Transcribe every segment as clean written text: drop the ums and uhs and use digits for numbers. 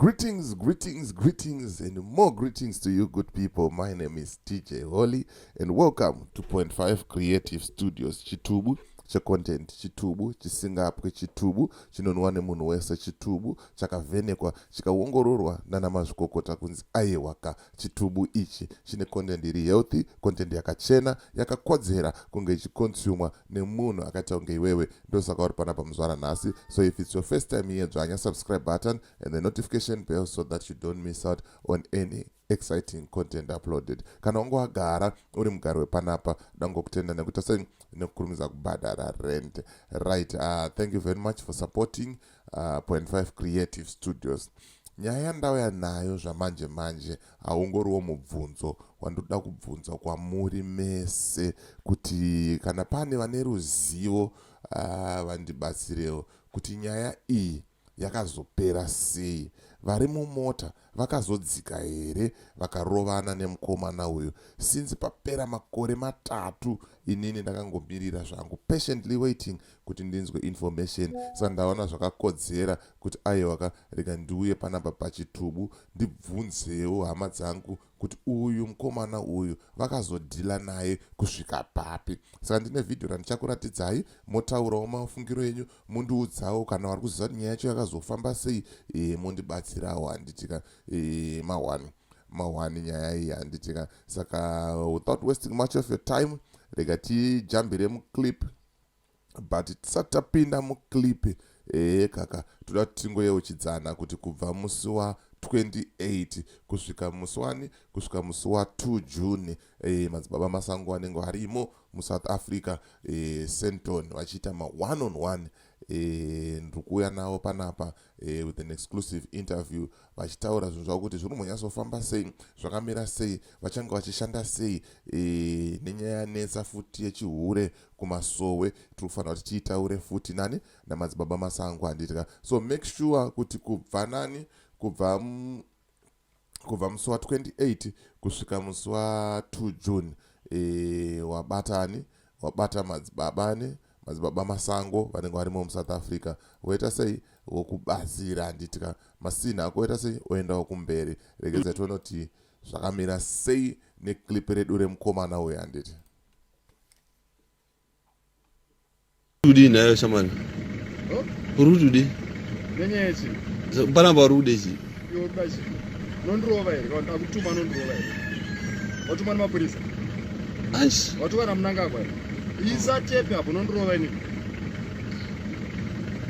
Greetings, greetings, greetings, and more greetings to you, good people. My name is DJ Holly, and welcome to Point 5 Creative Studios. Chitubu checontent, chitubu chisingapwe, chitubu chinonwa nemunhu wese, chitubu chakavhenekwa chikaongororwa nana mazvikokota kunzi aiwaka, chitubu ichi chine content iri healthy, content yakachena, yakakodzera kunge ichiconsumwa nemunhu akaita kunge iwewe. Ndosaka uri panapa muzuva ranhasi. So if it's your first time here, dzvanya subscribe button and the notification bell so that you don't miss out on any exciting content uploaded. Kana wange wagara uri mugari wepanapa, dangokutenda nekuita sei, nekukurumidza kubhadhara rent, right? Thank you very much for supporting Point 5 Creative Studios. Nyaya yandauya nayo zvamanje manje haungoriwo mubvunzo wandoda kubvunza kwamuri mese, kuti kana pane vane ruzivo, vandibatsirewo kuti nyaya iyi yakazopera sei. Vari mumota vakazodzika here vakarovana nemukomana uyu? Since papera makore 3, inini ndakangomirira zvangu, patiently waiting kuti ndinzwe information. Saka ndaona zvakakodzera kuti aiwaka, rega ndiuye panapa pachitubu ndibvunzewo hama dzangu kuti uyu mukomana uyu vakazodhila naye kusvika papi. Saka ndine vhidhiyo randichakuratidzai, motaurawo mafungiro enyu, mundiudzawo kana vari kuziva kuti nyaya yacho yakazofamba sei. Mondibatsirawo, handitika? Ma1 ma1 nyaya iyi, handitika? Saka without wasting much of your time, rega tijambire muclip. But tisati tapinda muclip, ehe kaka, toda kuti tingoyeuchidzana kuti kubva musi wa28 kusvika musi wani, kusvika musi wa2 June, Madzibaba Masango anenge varimo muSouth Africa, Sandton, vachiita ma1 on 1. Ndiri kuuya navo panapa with an exclusive interview, vachitaura zvinhu zvavo kuti zviri kumbonyatsofamba sei, zvakamira sei, vachange vachishanda sei, nenyaya yanetsa futi yechihure kumasowe. Tiri kufanira kuti tiitaure futi nani, naMadzibaba Masango, handitika? So make sure kuti kubva nani, kubva musi wa28 kusvika musi wa2 June, wabatani, wabata madzibabani, Madzibaba Masango vanenge varimo muSouth Africa, woita sei, wokubatsira, handitika? Masini ako oita sei, oendawo kumberi. Regedza tione kuti zvakamira sei neclip redu remukomana uyu, handiti? Uri nayo shamani? Oh? Uri kuti Nenyaya yechi? Panapa uri kude chii? Iwe kuda chi? Unondirova here? Kana akutuma, unondirova here? Watumwa nemapurisa? Aish. Watumwa naMnangagwa here? Isa tepe apo, unondirova inini?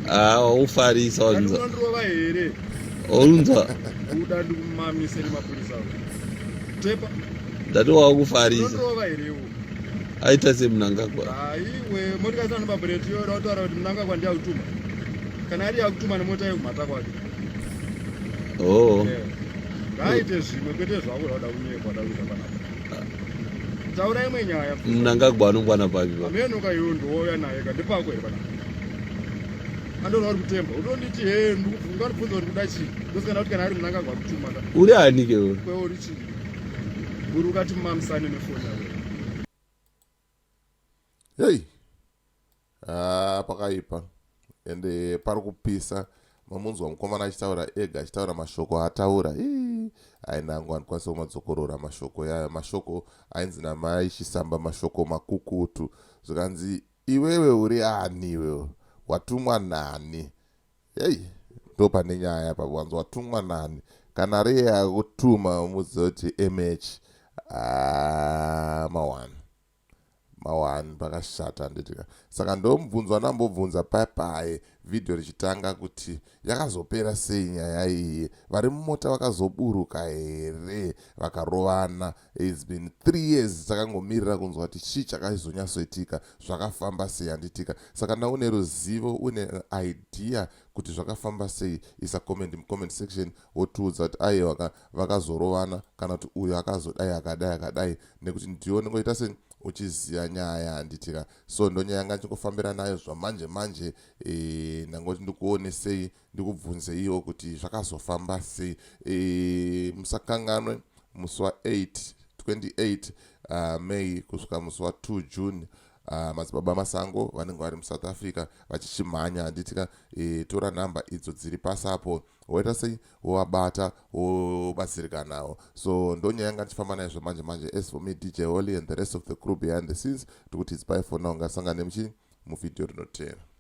Ah, waufarisa. Kati wanza. Unondirova here? Unza. Buda ndikumamise nemapurisa ako. Tepa. Ndati wakufarisa. Unondirova here iwe? Aita seMnangagwa. Aiwe, motikaisa nemabhureti iwe uda kutaura kuti Mnangagwa ndiye akutuma. Kana ari akutuma nemota yekumhata kwake. Oh. Ngaaite zvimwe kwete zvako zvauda kunyepa, da kuita panapa. Taura imwe nyaya. Mnangagwa anongwana papi pa? Amenoka iwe, ndouya naye ka, ndepako here panapa? Andona uri kutemba. Unonditi he, ndikubvunza kuti kuda chii? Ndosikana kuti kana ari Mnangagwa akutuma ka. Uri ani ke iwe? Kwewe uri chii? Uri ukati mumamisane nefoni yako. Hei, ah, pakaipa ende pari kupisa. Mamunzwa mukomana achitaura ega, achitaura mashoko ataura. Ainangu andikwanisa kumadzokorora mashoko yayo, mashoko ainzi namai Chisamba, mashoko makukutu. Zvikanzi, "Iwewe uri ani iwewe? Watumwa nani?" Hei, ndo pane nyaya papo. Wanzi watumwa nani? Kana riye akutuma, umuzive kuti mh, ah, ma1 ma1 pakashata, handitika? Saka ndomubvunzo andambobvunza papai vhidhiyo richitanga, kuti yakazopera sei nyaya iyi? Vari mumota vakazoburuka here vakarovana? It's been 3 years, takangomirira kunzwa kuti chii chakazonyatsoitika, zvakafamba sei, handitika? Saka na une ruzivo, une idea kuti zvakafamba sei, isa comment mucomment section, wotiudza kuti aiwa, vakazorovana, kana kuti uyu akazodai, akadai, akadai, nekuti ndiwo ningoita sei uchiziva nyaya, handitika? So ndonyaya yanga ndichingofambira nayo zvamanje manje. Ndangoti ndikuonesei, ndikubvunzeiwo kuti zvakazofamba sei. Musakanganwe musi wa8 28 May kusvika musi wa2 June. Madzibaba Masango vanenge vari muSouth Africa vachichimhanya, handitika? Tora nhamba idzo dziri pasapo, woita sei, wovabata, wobatsirika nawo. So ndonyaya yanga ndichifamba nayo zvamanje manje. As for me, DJ Holly, and the rest of the crew behind the scenes, tikuti it's bye for now. Ngasangane muchi muvhidhiyo rinotera.